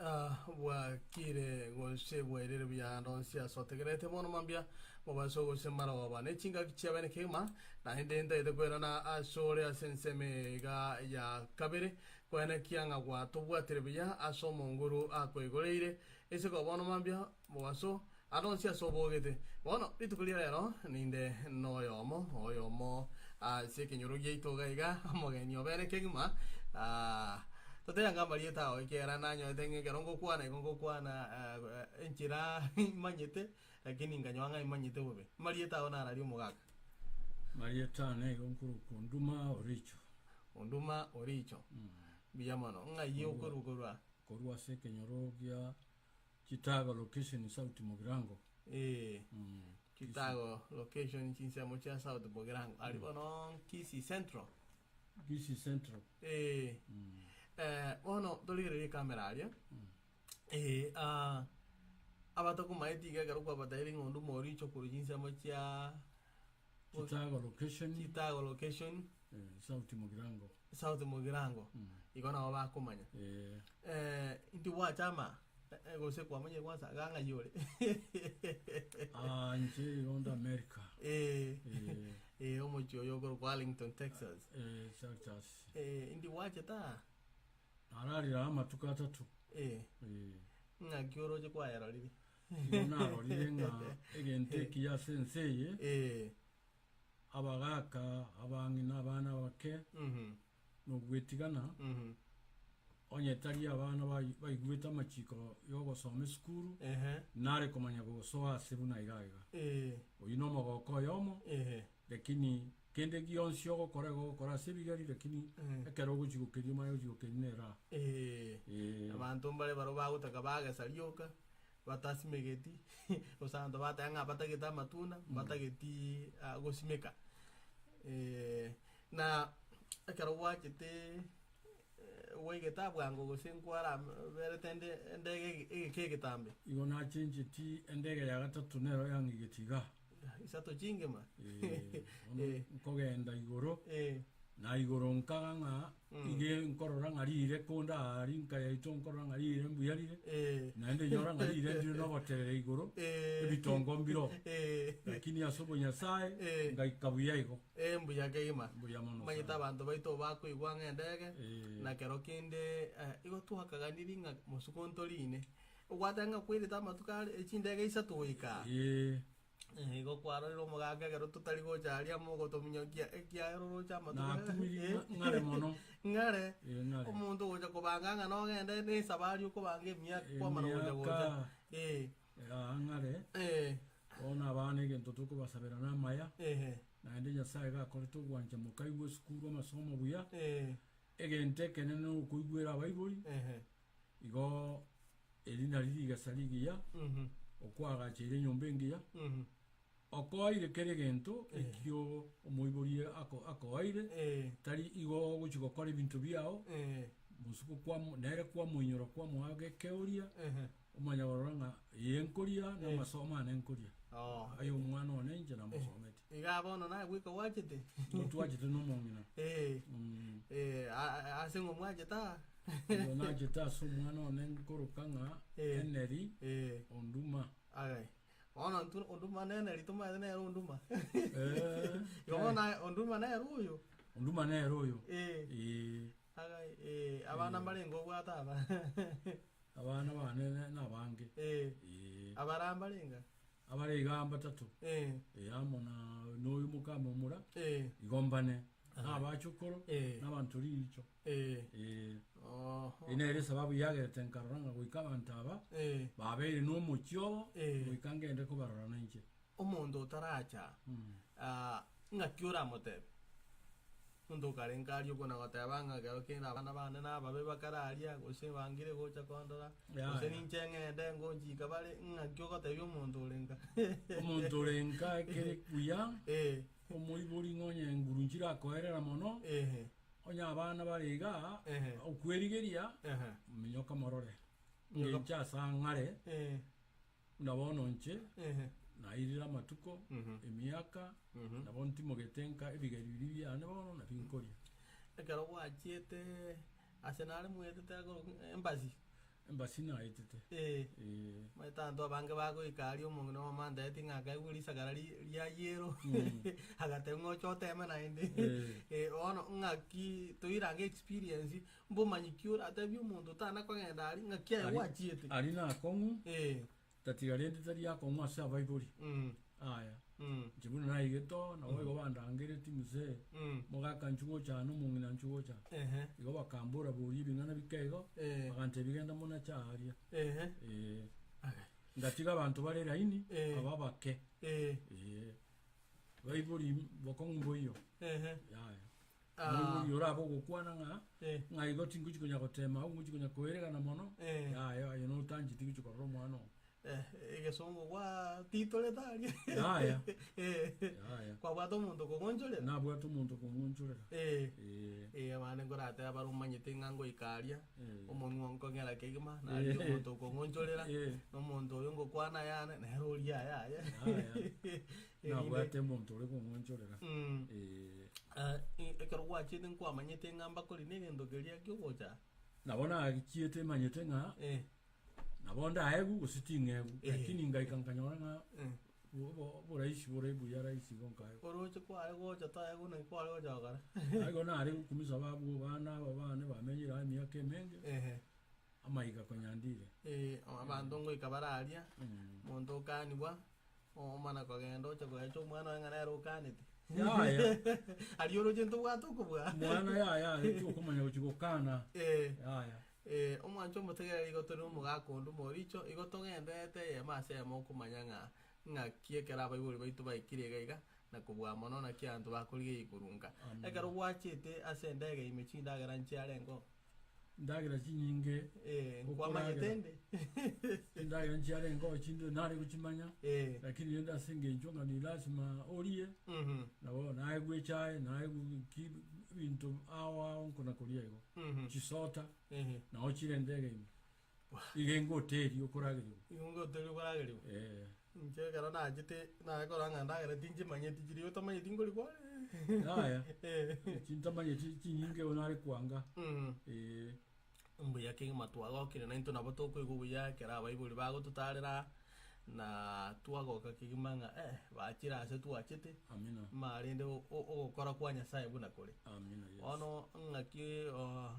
Ah, bwakire gose bwairire buya ande onsi ase otegerete bono mambia mobaso gose marogoba ne chingaki chiabene kegima naende ntaete koirana ase ore ase ensemo iga ya kabere koenekia ng'a gwatobwatire buya ase omonguru akoigoreire isiko bono mambia mobaso ande onsi ase obogete bono rituko ria rero ninde noyomo oyomo ase ekenyoro giaito iga iga omogeni obene kegima ah, totebe amarieta ao ekiagera nanyorete ng'a ekero ngokwana igo ngokwana enchera imanyete lakini nkanyora ng'a imanyete bobe. Amarieta ao nararia omogaka? Marieta ane igo nkorokwa Onduma Oricho. Onduma Oricho. Mbuya mono. Ng'ai okorwa korwa? Korwa ase ekenyoro gia Chitago location South Mugirango. Ee, Chitago location chinsemo chia South Mugirango. Aria bono Kisii Central. Kisii Central. Ee. Eh, bono torigererie ekamera aria. Ee, ah, abatakomaeti iga ekero kwabatebirie ng'a onde omoricho korwa chinsemo chia Chitago location. Chitago location. South Mugirango. South Mugirango. Igo nabo bakomanya. Eh, inki gwachama eh, gose kwamanyire kwansa iga ng'ai ore? Ah, inche igo nde America. Eh, eh, omochie oyo okorokwa Arlington, Texas. Eh, Texas. Eh, indi gwachete aa? Nararire aa amatuko atato. Eh. Ng'aki oroche kwayarorire? Igo narorire ng'a egento ekiya ase ense eye, Eh. abagaaka, abang'ina, abana abake, Mhm. nogwetigana, Mhm. onye tari abana bai- baigwete amachiko y'ogosoma esukuru, Ehe. nare komanya gosoa ase buna iga iga. Eh. Oyio nomogoko oyomo, Ehe. lakini kende gionsi ogokora igo ogokora ase ebigeri, lakini ekero ogochia gokeria omanye gochia gokeria nere aa. Eh. Eh. Abanto mbare barobwo bagotaka bagesa rioka, batasimegeti, gose abanto bateba ng'a batagete amatunda, mbatageti ah, gosimeka. Eh, na ekero gwachete gwaigete abwango gose nkwaraberete ende endege ege- egeka egetambe? Igo nachencheti endege ya gatato nero yang'igeti iga. Isato chingima? Eh, bono Eh. nkogenda igoro, Eh. na igoro nkaga ng'a Mm. ige nkorora ng'a rire konde aria nka yaito nkorora ng'a rire mbuya rire, Eh. naende nyora ng'a rire ndire nogoterera igoro, Eh. ebitongo mbiro. Eh. Lakini ase obonyasae, Eh. ngaika buya igo. Eh, mbuya kegima. Mbuya mono Omanyete sana. abanto baito bakoigwa ng'a endege, Eh. na kero kende eh, igo twakaganirie ng'a mosuko ntorine. Ogwateba ng'a kwerete amatuko are echindege isato goika aa. Eh. Eh, igo kwarorire omogaka ekero totari gocha aria amo ogotominyokia ekiagera oroche amatuko Nakumirie eh, ng'are mono. ng'are. Eh, ng'are. Omonto ogocha kobanga ng'a nogende na esabari okobanga emiaka kwamana gocha gocha. Emiaka. Eh. Aa ng'are. Eh. Bono abana egento tokobasabera namaya, Ehe. naende Nyasaye gakorete ogwancha mokaigwa esukuru amasomo buya, Eh. egento ekenene nokoigwera abaibori, Ehe. igo eri nari rigesa rigiya, Mhm. okoagacheire enyomba engiya, Mhm. okoeire kera egento Eh. ekio omoibori ako akoeire, Eh. tari igo ogochi gokora ebinto biao, Eh. mosuko kwamo nere kwamoinyora kwamoa gekeoria, Ehe. Omanya korora ng'a eye nkoria Eh. namasomo ane nkoria. Oh. Aye omwana one inche namosometi. Iga bono naye goika gwachete. Igo twachete nomong'ina. Eh. Mm. Eh, a- a- ase ng'o mwachete aa? Igo nachete ase omwana one nkoroka ng'a Eh. Henry Eh. Onduma. Aye. Bono intwe Onduma na Henry tomaete nere Onduma. Eh. Igo bono aye Onduma nere oyo. Onduma nere oyo. Eh. Eh. Aye, eh, abana mbarenge obwate aba. Abana bane nabange. Eh. Eh. Abara mbarenga? Abare iga mbatato. Eh. Eh, amo na noyo mokama omura. Eh. Igo mbane. Na abachokoro. Eh. Na abanto riicho. Eh. Eh. Oho. Eye nere esababu yagerete nkarora ng'a goika abanto aba Eh. babeire nomochie obo Eh. goika ngende kobarora nainche. Omonto otaracha, ah, ng'aki oramotebe? Omonto okarenge aria okona goteba ng'a ekero kende abana bane nababe bakare aria, gose bangire gocha kondora, Yaya. gose ninche ng'ende ngonchika bare, ng'aki ogotebia omonto ore nka? Omonto ore nka ekere buya, Eh, omoibori ng'a onye nguru nchirakoerera mono, ehe, onye abana bare igaa, Ehe. okwerigeria, ehe, minyoka morore. Minyoka- Ngenche ase ang'are, eh, Buna bono inche Ehe. nairire amatuko, Mhm. emiaka, Mhm. nabo ntimogete nka ebigeri biria biane bono nabio nkoria. Ekero gwachiete ase nare mwetete agoro embassy. Embassy naetete. Eh. Eh. Omanyete abanto abange bagoika aria omong'ina omamo antebetie ng'a akaigwa risakara ri ria yellow agateba ng'a oche oteme naende. Eh. Bono ng'aki toirange experience, mbomanyi ki oratebie omonto otana kogenda aria ng'aki aye Ari- gwachiete. Aria nakong'u, Eh. tatiga rende tari akong'u ase abaibori. Aya. Inche buna naigete oo, nabo igo bandangeretie mzee, mogaka nchwe gocha aa na omong'ina nchwe gocha aa. Igo bakambora boria ebing'ana bike igo, bagantebia genda monache aaria. Eh. Ngatiga abanto bare laini, aba abake. Eh. Baibori bokong'u mboiyo. Yaya. Omoibori orabe ogokwana ng'a, ng'a igo tingochi konya gotema agwo ngochi konya koeregana mono, yaya aye notancheti gochi korora omwana oo. Egesongo gwatitorete aria. Yaya. Yaya. Kwabwate omonto okong'onchorera? Nabwate omonto okong'onchorera. Eh. Eh. Eh, abande nkoratebe bare omanyete ng'a ngoika aria, Eh. omonwa nkong'era kegima, naria Eh. omonto okong'onchorera, Eh. na omonto oyo ngokwana yane, nere oria yaya. Yaya. Erinde Nabwate omonto ore kong'onchorera. Mm. Eh. Ah, i- ekero gwachete nkwamanyete ng'a mbakori na egento keria kiogocha? Nabo nachiete manyete ng'a Eh. nabo ndaegwe gose ting'egwa, Eh. lakini ngaika nkanyora ng'a Eh. bo- bo- oborahisi bore buya rahisi igo nkaegwa. Oroche kware gocha toegwa naki kware gocha gokora? Igo nare gokumisa abwo abana aba bane bamenyire aa emiaka emenge, Ehe. amaiga konya ndire. Eh, abanto ngoika bare aria, Mm. omonto okanigwa, omana kogenda ocha koecha omwana oye ng'a nere okanete. Yaya. Aria oroche ntobwate okobua. Omwana yaya aye tiokomanya gochia gokana. Eh. Yaya. Eh, omwancho omotegereri igo tore nomogaka onde omoricho, igo togendererete eyemo ase eyemo okomanya ng'a ng'aki ekero abaibori baito baikire iga iga, na kobua mono naki abanto bakorigia ikurunka. Amen. Ekero gwachete ase endege ime chindagera nchiarenge oo? Endagera chinyinge Eh, nkwamanyete okoragera. ende? Chindagera nchiarenge oo chinde nare gochimanya, Eh, lakini rende ase eng'encho ng'a ni lasima orie, mhm, nabo naegwe echae, naegwe ki ebinto ao ao nkona koria igo. mhm, Chisota, ehe. nao chire endege ime. Iga enga hoteli okoragerigwa. Igo enga hoteli okoragerigwa? Eh. Inche ekero nachete naye korora ng'a ndagera tinchimanyeti chiria otamanyeti nkori kware. Yaya, Eh. chintamanyeti chinyinge igo nare kwanga. Mm. Eh. Mbuya kegima twagokire naintwe nabo tokoigwa buya ekero abaibori bagototarera na twagoka kegima ng'a eh bachire ase twachete, Amina. marende o- o- ogokora kwa Nyasaye buna kore. Amina, yes. Bono ng'aki oo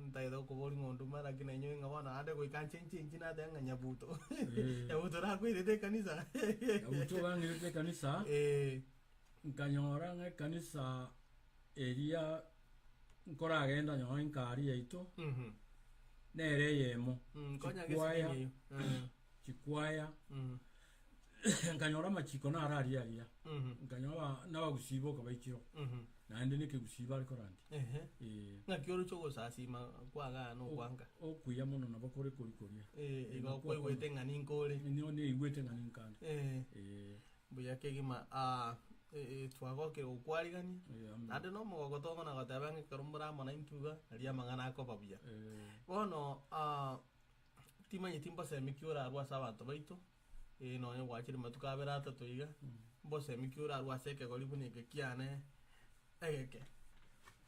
ntagete gokoboria ng'a ondume lakini nainyoe ng'a bono naende goika nche nchenchi nateba ng'a nyabuto Eh. nyabuto nakoirete ekanisa Nyabuto ogang'irete ekanisa, Eh, nkanyora ng'a ekanisa eria nkoragenda nyoe nkari yaito, mhm. nere eyemo. Mm, konya Chikwaya. gesikinyi eyio. Mm, Chikwaya, mhm, nkanyora amachiko naro aria aria, mhm, nkanyora nabagusii boka baichire oo, mhm. naende na ekegusii bare korandia. Ehe. Eh. Ng'aki oroche ogosasima kwagaa na okwanga? Okuya mono nabo kore kori koria. Eh, igo kwaigwete ng'a ninka ore. Nigo naigwete ng'a ninka nde. Eh. Eh. Mbuya kegima ah, eh, twagokire gokwarigania, Eh, amen. naende na omogoko tokona goteba ng'a ekero more amo naintwe iga, nario amang'ana akoba buya. Eh. Bono ah, timanyeti mbosemi ki orarwe ase abanto baito, eh, nonye gwachire matuko abere atato iga, mbosemi ki orarwe ase ekegori buna eke kiane egeke.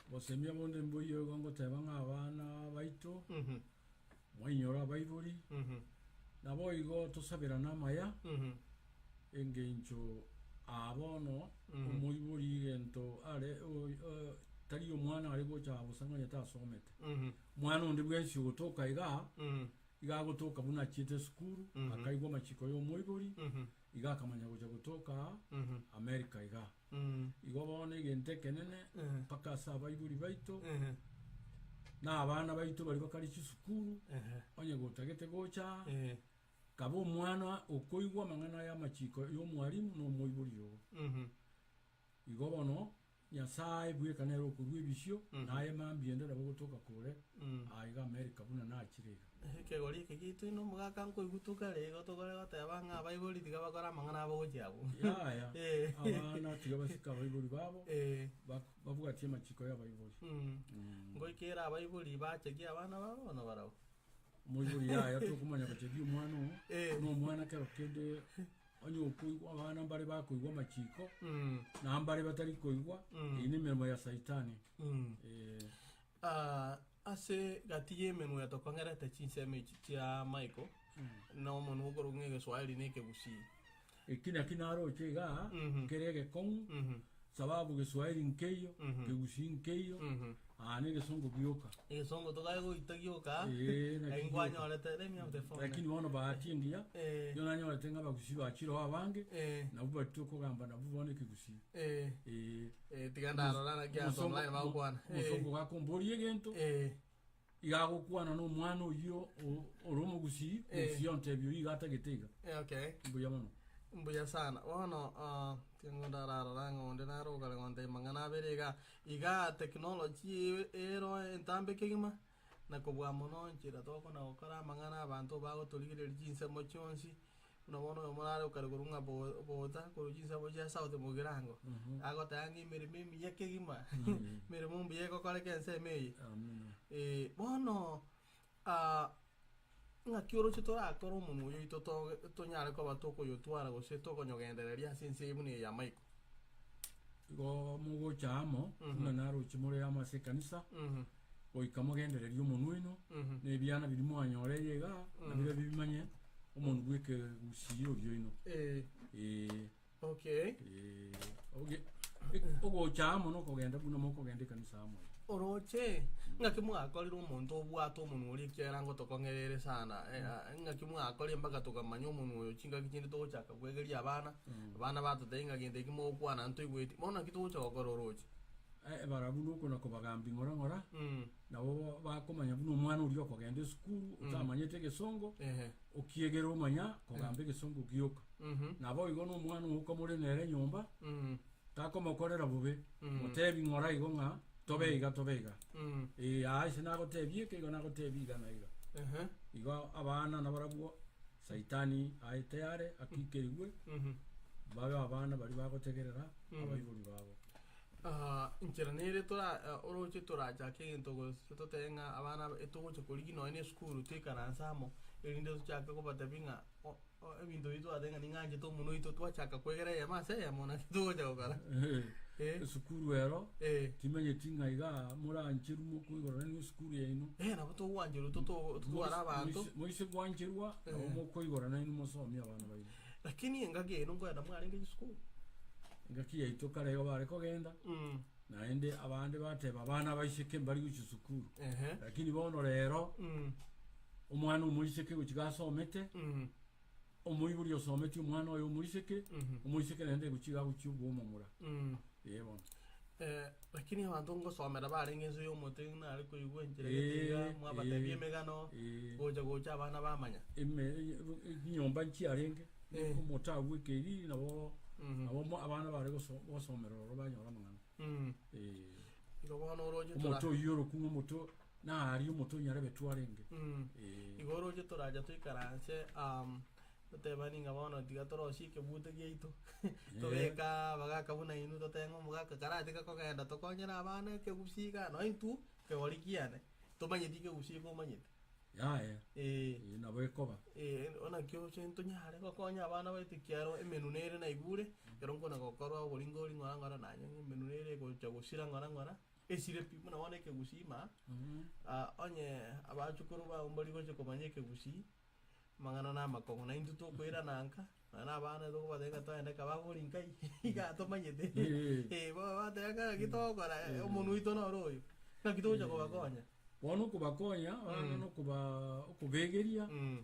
Bosemia bonde mboiyo igo ngoteba ng'a abana baito, Mhm, mwainyore abaibori, mhm, naboigo tosaberane amaya, mhm, engencho aa bono Mhm. omoibori egento are o- o- tari omwana are gocha bosa ng'a onye tasomete. mhm, Omwana onde bwensi ogotoka igaa, mhm, iga agotoka buna achiete esukuru, Mhm. akaigwa amachiko ya omoibori, mhm, iga akamanya gocha gotoka aa mhm, America igaa. mhm, Igo bono egento ekenene Mhm. mpaka ase abaibori baito, mhm, na abana baito baria bakare chisukuru, ehe, onye gotagete gocha aa, eh, kaba omwana okoigwa amang'ana aya amachiko ya omwalimu na omoibori ogo. mhm, Igo bono, Nyasae bweka nere okorua ebisio, Mhm. naye mambia ende nabo ogotoka kore mm. aiga America buna nachire iga. Ekegori eke giaito inde omogaka nkoigwa kare igo tokore goteba ng'a abaibori tiga bakore amang'ana abo gochia abwo. Yaya, Eh. abana tiga basike abaibori babo, Eh, bak- babwatie amachiko ya abaibori. mm. Mm. Ngoikere abaibori bachekia abana babo bono barabwo. Omoibori yaya tokomanya gochekia omwana oo, Eh. na omwana kero kende Onye okoigwa abana mbare bakoigwa amachiko, Mm. na mbare batari koigwa, Mm. eyio nemeremo ya Saitani. Mm. Eh, Ah, Ase gati y'emenwa yatokong'erete chinsemo echi chia Michael, na omonwa okorokwa ng'a Egeswahili na Ekegusii. Eki naki naroche igaa, Mhm. kere egekong'u, Mhm. sababu Geswahili nkeiyo, Mhm. Kegusii nkeiyo, Mhm. aa na egesongo gioka. Egesongo togae goita gioka, Ee, naki lakini gioka. kwanyorete, let me have the phone. Lakini bono bahati engiya, Eh, nigo nanyorete ng'a abagusii bachire oo abange, eh, nabwo baria tokogamba nabwo bono ekegusii. eh, Ee. eh, tiga ndarora naki ase Omosongo- online bagokwana. Eh, omosongo gakomboria egento, eh, iga agokwana na omwana oyio o- ore omogusii, Eh. omogusii ontebia oyio iga atagete iga. eh, okay. Mbuya mono. Mbuya sana. Bono ah, tiga ng'o ndararora ng'a onde nare okare gontebia mang'ana abere iga. Iga technology ero entambe kegima, na kobua mono nchera tokona gokora amang'ana abanto bagotorigereria chinsemo chionsi, buna bono oyomo nare okare korwa ng'a bo- bota korwa chinsemo chia south mogirango, agoteba ng'a emeremo emiya kegima, emeremo mbuya egokoreka ensemo eye. Amina. Bono ng'aki oroche torakore omonwa oyo oito toge tonyare koba tokoyotwara gose tokonyogendereria ase ense eye buna eye ya Michael? Igo mogocha amo, buna naroche more amo ase ekanisa, goika mogendererie omonwa oino, na ebiana biria mwanyoreire igaa, nabiria bimanye omonwa bw'ekegusii oria oino. Eh, Eh, okay. eh, oge- ogocha amo nokogenda buna mokogenda ekanisa amo. Oroche, ng'aki mwakorire omonto obwate omonwa oria ekiagera ngotokong'erere sana, eh, ah, ng'aki mwakorire mpaka tokamanya omonwa oyo chingaki chinde togochaka kwegeria abana, abana batotebia ng'a gento eki mogokwana ntoigweti, bono naki togocha gokora oroche? Eh, barabwo nokona kobagambia ng'ora ng'ora, Mm, nabo bakomanya buna omwana oria okogenda esukuru, otamanyete egesongo, ehe, okiegera omanya kogamba egesongo gioka. mhm, Naboigo na omwana oo okamore nere nyomba, mm, takomokorera bobe, Mm. motebi ng'ora igo ng'a tobe iga tobe iga. mm, Eh, aa ase nagotebia eke igo nagotebia iga na iga. ehe, Igo abana nabarabwo saitani aete are akikerigwe, mhm. babe abana baria bagotegerera Mm. abaibori babo. Ah, inchera nere tora eh, oroche torachake egento gose totebe ng'a abana aba etogocha korigia nonya na esukuru toikaranse amo, erinde tochake kobatebia ng'a o- o- ebinto biria twateba ng'a ning'anchete omonwe oito twachaka kwegera eyemo ase eyemo naki togocha gokora. Eh, Esukuru ero eh. timanyeti ng'a iga morancherwe mokoigorana na esukuru yaino. Eh, nabo togwancherwa toto totware abanto. Moise- Moise gwancherwa nabo Eh. mokoigorana inwe mosomie abana baino. Lakini engaki yaino nkoenda mwarenge chisukuru. Engaki yaito kare igo bare kogenda, Mm. naende abande bateba abana abaiseke mbari gochia sukuru. Ehe. Lakini bono rero, Mm. omwana omoiseke gochia gasomete, Mm. omoibori osometi omwana oye omoiseke, Mhm. omoiseke naende gochia iga agochia obua omomura. Mm. Ee bono. Eh, lakini abanto ngosomera barenge inse y'omote nare koigwa enchera gete iga, Eh, mwabatebia eh. emegano, Eh, gocha gocha abana bamanya. eme chinyomba nchiarenge, Eh. omote agwo ekeriri nabo Mhm. nabo mo- abana bare goso gosomera ororo banyora amang'ana. Mm. Eh, Igo bono oroche omote tora oyio orokung'a omote naria omote onyarebetwe arenge. Mm. Eh. Igo oroche toracha toikaranse um, totebani ng'a bono tiga torosie ekebute giaito, tobeke abagaka buna inwe totebe ng'a omogaka karatiga kogenda tokonyere abana ekegusii igaa nonya intwe ekegori kiane, tomanyeti ekegusii eke omanyete. Yaya, Eh. eh, nabo ekoba. Eh, naki oche ntonyare gokonya abana baito ekiagera emenwa nere naigure, ekero nkona gokorwa oboringo oria ng'ora ng'ora nanye ng'a emenwa nere egocha gosira ng'ora ng'ora, esire pi buna bono ekegusii ime aa, onye abachukuru bao mbari gocha komanya ekegusii, amang'ana na amakong'u, na intwe tokoirana nka, nonya na abana tokobatebia ng'a toende nka babori nkai, iga tomanyete, Eh. eh, bo bateba ng'a naki togokora omonwe oito noro oyo, naki togocha kobakonya. Bono okobakonya, abana Mm. na okoba okobegeria, Mm,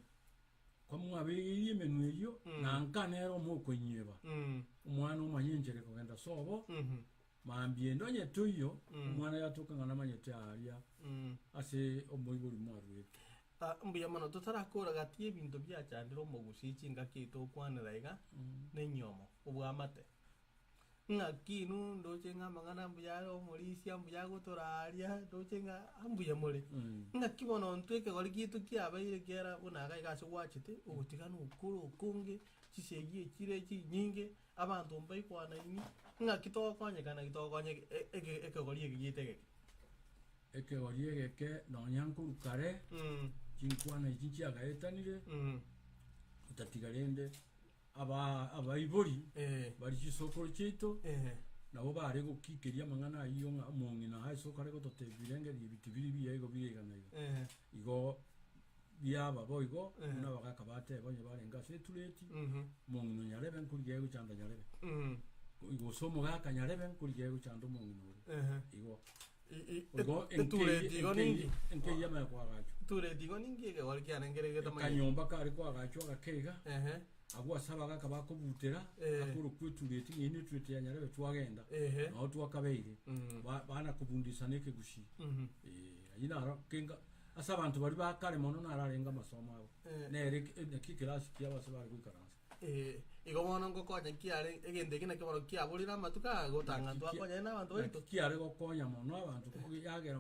kwamwabegeirie emenwa eyio, Mm. na nka nere omokonyieba. mm, Omwana omanye enchera ekogenda sobo, mhm, mambia ende onye toiyo, Mm. omwana yatoka ng'a namanyete aaria mm. ase omoibori mwaruete. Ah, mbuya mono totarakora gati y'ebinto biachandire omogusii chingaki eye tokwanera iga, nenyomo, obwamate. Ng'aki inwe ndoche ng'a amang'ana mbuya are omorisia mbuya agotoraria ndoche ng'a mbuya more. Ng'aki bono intwe ekegori giaito kiabeire kiara buna iga iga ase gwachete, ogotigana okore okonge, chisegi echire chinyinge, abanto mbaikwanaini, ng'aki togokonyeka naki togokonya eke eke ekegori eke giaito egeke. Ekegori egeke nonya nkorwa kare, chinkwana echi nchiagaetanire, otatiga rende aba abaibori Eh. bari chisokoro chiaito Eh. Nabo bare gokikeria amang'ana ayio ng'a omong'ina ase okare gototebia ebirengererio ebi tibiri biya igo bire iga na iga. Igo biaba boigo buna abagaka bateba onye barenge ase etureti, omong'ina o nyarebe nkorigia egochanda nyarebe, gose omogaka nyarebe nkorigia egochanda omong'ina oria. Igo igo Etureti igo ninki? enkei yamanya koagachwa. Etureti igo ninki ekegori kiane nkere getamanyeti? Akanyomba kare koagachwa agake iga. Agwo ase abagaaka bakobutera, Eh. akorokwa etureti, ng'a eye netureti ya Nyarebe twagenda, Ehe. nao twakabeire, Mm. ba- bana kobundisana ekegusii. Mhm. Eh, ayio naro kenga ase abanto baria ba kare mono naro arenge amasomo abo. Eh. Nere eke- naki ekerasi kiabo ase bare goikaransa. Eh, igo bono ngokonya kiare egento eke nakio bono kiaborire amatuko aya gotanga Naki kia- twakonyane na abanto baito. Naki kiare gokonya mono abanto yagera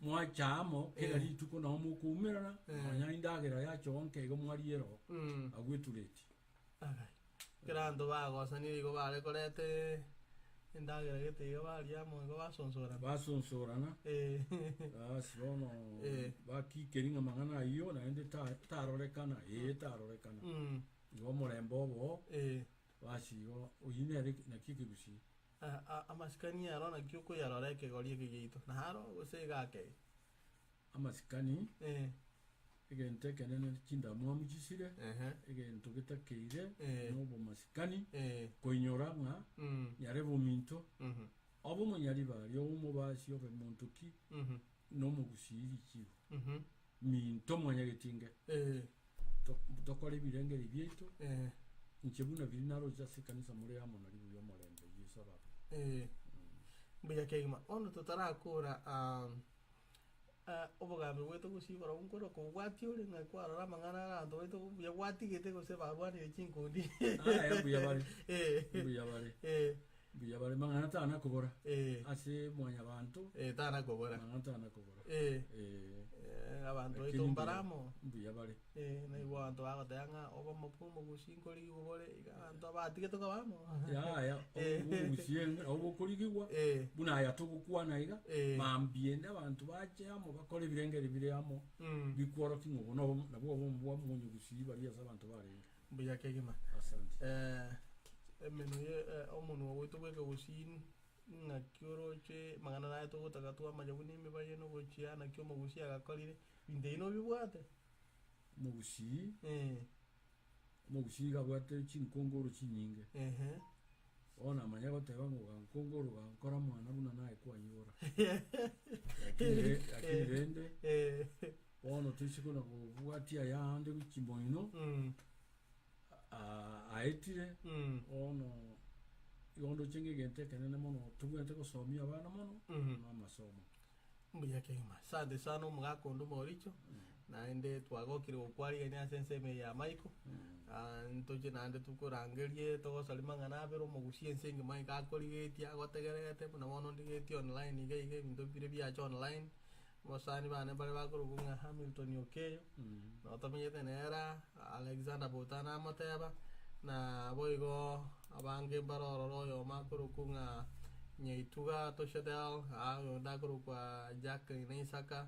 Mwacha amo kera Eh. rituko nao mokoumerana, Eh. nonya endagera yachonka igo mwaria eroo, Mm. agwo etureti. Agai. Ekero abanto bagosanire igo bare koreta endagera gete iga baria amo igo basonsorana. Basonsorana, Eh. basi bono Eh. bakikeri ng'a amang'ana ayio naende ta- tarorekana, ee tarorekana. Mm. Igo omorembe obo, Eh. basi igo oyio nere naki ekegusii. Amasikani aro naki okoyarora ekegori eke giaito, naro gose iga akeigo? Amasikani, Eh. egento ekenene chindamwamu chisire, Ehe. egento getakeire Eh. na obomasikani, Eh. koinyora ng'a Mm. nyarebe ominto, Mhm. obe omonyaribari, obe omobasi, obe monto ki, Mhm. na omogusii richibu. Mhm. Minto mwanyagetinge, Eh. to- tokore ebirengeri biaito, Eh. Inche buna biria naroche ase ekanisa more amo na ribuya omorembe Yeso ababe. Eh, mbuya kegima. Bono totarakora ah, ah, obogambi bwaito gose igoro nkoro kobwatia ore ng'a kwarora amang'ana ara abanto baito mbuya gwatigete gose barwanire chinkundi. Aya mbuya bare, Eh, mbuya bare, eh, mbuya bare mang'ana tana kobora eh, ase mwanyabanto eh, tana kobora. mang'ana tana kobora. Eh, Eh, eh, abanto lakini baito mbuya mbare amo. mbuya bare. Eh, naigwa abanto bagoteba ng'a obomo bwa omogusi nkorigigwa bore, iga abanto abatige tokaba amo. Yaya, Eh. omogusi enge nabo bokorigigwa, Eh, buna aya togokwana iga, Eh. mambia ende abanto bache amo bakore ebirengeri bire amo, mm, bikworokia ng'a obo nobo nabwo obomo bwa omonyogusii baria ase abanto barenge. mbuya kegima. Asante. Eh, emenwa ye eh, omonwa oito bwa ekegusii ng'aki oroche amang'ana naye togotaka twamanya buna emibaye na ogochia naki omogusi agakorire, binto ebi nobibwate? Omogusii, Eh, omogusii iga abwate chinkongoro chinyinge. ehe. Bono namanya goteba ng'a ogankongoro ogankora mwana buna naye kwanyibora. Lakini re- lakini rende, Eh, bono toise kona kobwatia ayande gochia moino, mm, aetire, mm, bono igo ndoche ng'a egento ekenene mono tobwenerete gosomia abana mono, mm. na amasomo. Mbuya kegima. Asante sana omogaka onde Mauricio, naende twagokire gokwarigania ase ensemo eye ya Michael. Ah, ntoche naende tokorangerie togosari mang'ana abere omogusie ense engima iga akorigetie agotegerete buna bono ndigetie online iga iga ebinto bire biacha online, abasani bane mbare bakorokwa ng'a Hamilton Okeyo, notomenyete nere aa, Alexander Botana namoteba, na boigo abange mbare ororo oyomo akorokwa ng'a Nyaituga Toshedel, aa oyonde akorokwa Jacqueline Isaka,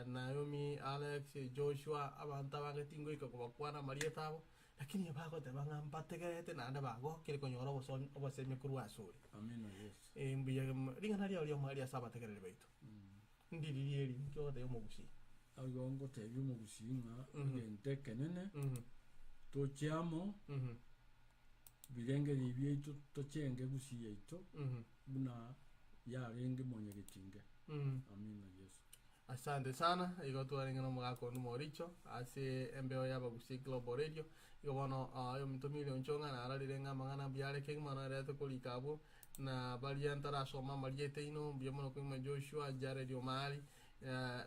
Naomi, Alex, Joshua, abanto abange tingoika kobakwana amarieta abo, lakini bagoteba ng'a mbategerete naende bagokire konyora obosomi obosemia korwa asore. Amina Yesu. Eh, mbuya ring'ana riao ri'omoerio ase abategereri baito. Ndiriria eri, ninki ogotebia omogusii? Igo ngotebia omogusii ng'a Mhm. egento ekenene Mhm, toche amo mhm, birengererio biaito tochenge gusii yaito mhm, buna yarenge monyagetinge. mhm. Amina Yeso. Asante sana, igo twarenge na omogaka onde Moricho ase embeo y'Abagusii Global Radio. Igo bono ah, oyominto Millie Onchong'a nararire ng'a amang'ana mbuya are kegima narete korika abwo na baria ntarasoma amarieta aino mbuya mono kegima Joshua, Jared Omari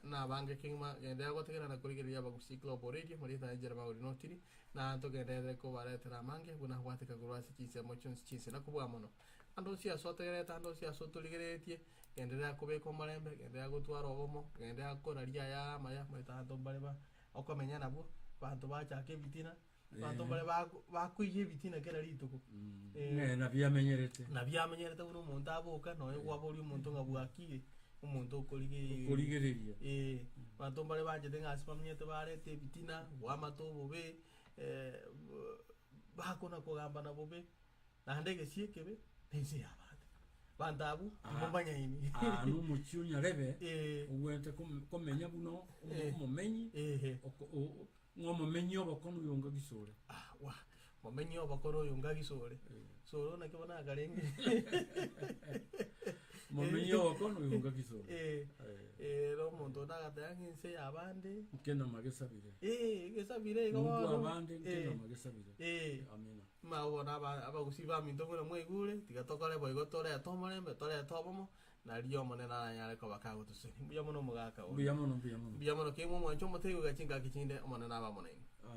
na abange kegima genderera gotegerera na korigereria Abagusii Global Radio marieta aye Jeremiah Orinotiri na togenderere kobaretera amange buna gwateka korwa ase chinsemo chionsi chinse na kobua mono. Ande onsi ase otegererete ande onsi ase otorigereretie Genderera kobeka omorembe, genderera gotwara obomo, genderera koraria ayare amaya, omanyete abanto mbare ba okomenya nabwo, abanto bachaka ebitina, abanto mbare bako bakoiyia ebitina kera rituko. Eh. Ng'e nabio amenyerete. Nabio amenyerete buna omonto aboka, nonye kwaboria omonto ng'a bwakire, omonto okorigereria. Okorigereria. Eh, abanto mbare banchete ng'a ase bamenyete bareta ebitina, bwamate obobe, bakona kogambana bobe, naende egesio ekebe, nense ya abanto. Banto abwo Ah. timomanyaini. Aa na omochie o Nyarebe Eh. ogwenerete kom- komenya buna omo- Eh. omomenyi Ehe. oko- o- o- ng'a omomenyi obokono oyo onga gisore. Ah, wa momenyi obokono oyo onga gisore. Sore naki bono akarenge. Omomenyi obokono oyo onga gisore. Eh. Eh. Ere omonto onde agateba ng'a ense ya abande. Nkenama gesabire. Eh, gesabire igo Nontwe bono. abande Eh. nkenama gesabire. Eh. Amina. Mao bono aba abagusii baminto buna mwaigure, tiga tokore boigo torete omorembe, torete obomo, nario Omonene aranyare koba kagotosesenia. Mbuya mono omogaka one. Mbuya mono, mbuya mono. Mbuya mono kegima omwanche omotebi goika chingaki chinde, Omonene abe amo nainwe. Amina.